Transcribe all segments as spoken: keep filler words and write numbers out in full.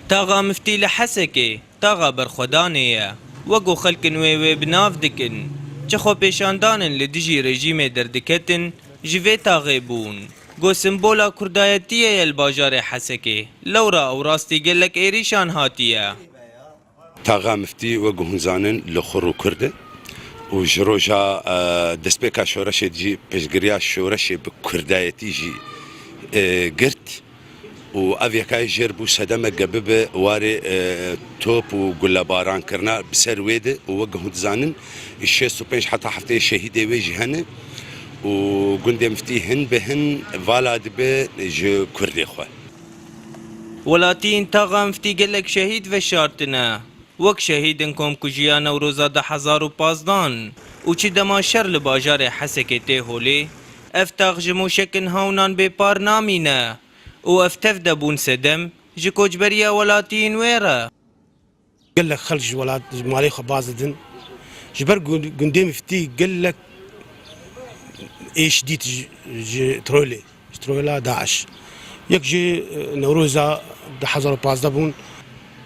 Taxa Miftî li Hesekê taxa berxwedanê ye. Wek ku xelkin wê wê bi nav dikin, çi xwepêşandanin li dijî rejîmê derdiketin, ji vê taxê bûn. Ku simbola kurdayetiyê ye li bajarê Hesekê, lewra ew rastî gelek êrîşan hatiye. Taxa Miftî, wek ku hûn zanin, li xwe rû Kurd e û ji roja, e, destpêka şoreşê jî piştgiriya şoreşê bi kurdayetî jî, e, girt û ev yekayê jêr bû sedemek ge bibe warê, e, top û gulebarankirina bi ser wê de û wek ku hûn dizanin, şêst û pênc heta heftê şehîdê wê jî hene û gundê Miftî hin bi hin vala dibe ji Kurdê xwe. Welatiyên Taxa Miftî gelek şehîd veşartine. Wek şehîdên komkujiya Newroza du hezar û pazdan û çi dema şer li bajarê Hesekê tê holê, ev tax ji mûşekin hawnan bêpar namîne û ev tev de bûn sedem ji koçberiya welatiyên wê re. Gelek xelk ji welat, ji malê xwe baz didin. Ji ber gund-, gundê Miftî gelek êş dît ji, ji terorê, ji terora DAIŞ. Yek jî, e, Newroza du hezar û pazdeh bûn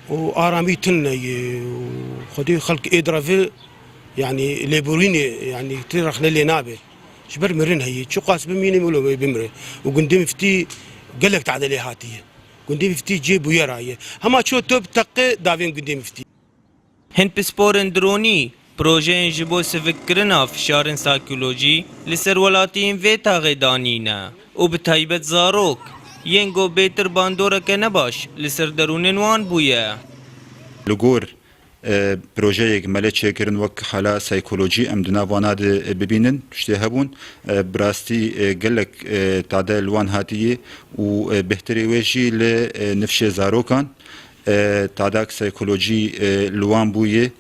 û aramî tune ye û xwedî xelk ê direvin, yanî lêborînê, yanî tu rexne lê nabe. Ji ber mirin heye, çiqas bimîne wilo bimire. Û gundê Miftî gelek tade lê hatiye. Gundê Miftî cê bûyera ye. Hema ço top teqe davên gundê Miftî. Hin pisporên dronî, projeyên ji bo sivikkirina fişarên saykolojî li ser welatiyên vê taxê danîne û bi taybet zarok, yên ku bêtir bandoreke nebaş li ser derûnên wan bûye. Li gor, e, projeyek me lê çêkirin wek hala saykolojî em di nav wana de, e, bibînin, tiştê hebûn, e, bi rastî, e, gelek, e, tade li wan hatiye û, e, bêhtirê wê jî li, e, nifşê zarokan, e, tadak saykolojî, e, li wan bûye,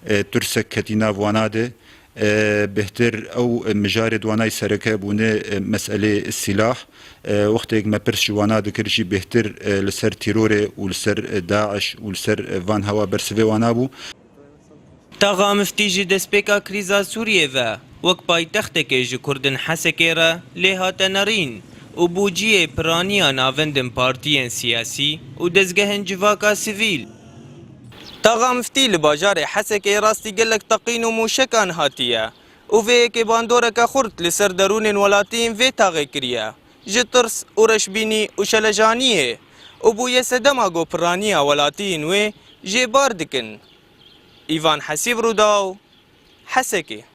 e, tirsek ketî nav wana de, e, bêhtir ew, e, mijarê di wanayî sereke bûne, e, meselê sîlah. E, wextêk me pirs ji wana dikir jî bêhtir, e, li ser tîrorê û li ser, e, DAIŞ û li ser, e, van hewa bersivê wana bû. Taxa Miftî ji destpêka krîza Sûriyê ve wek paytextekê ji Kurdên Hesekê re lê hate nerîn û bû cihê piraniya navendên partiyên siyasî û dezgehên civaka sivîl. Taxa Miftî li bajarê Hesekê rastî gelek teqîn û mûşekan hatiye û vê yekê bandoreke xurt li ser derûnên welatiyên vê taxê kiriye, ji tirs û reşbînî û şelejaniyê û bûye sedema ku piraniya welatiyên wê jê bar dikin. Îvan Hesîb, Rûdaw, Hesekê.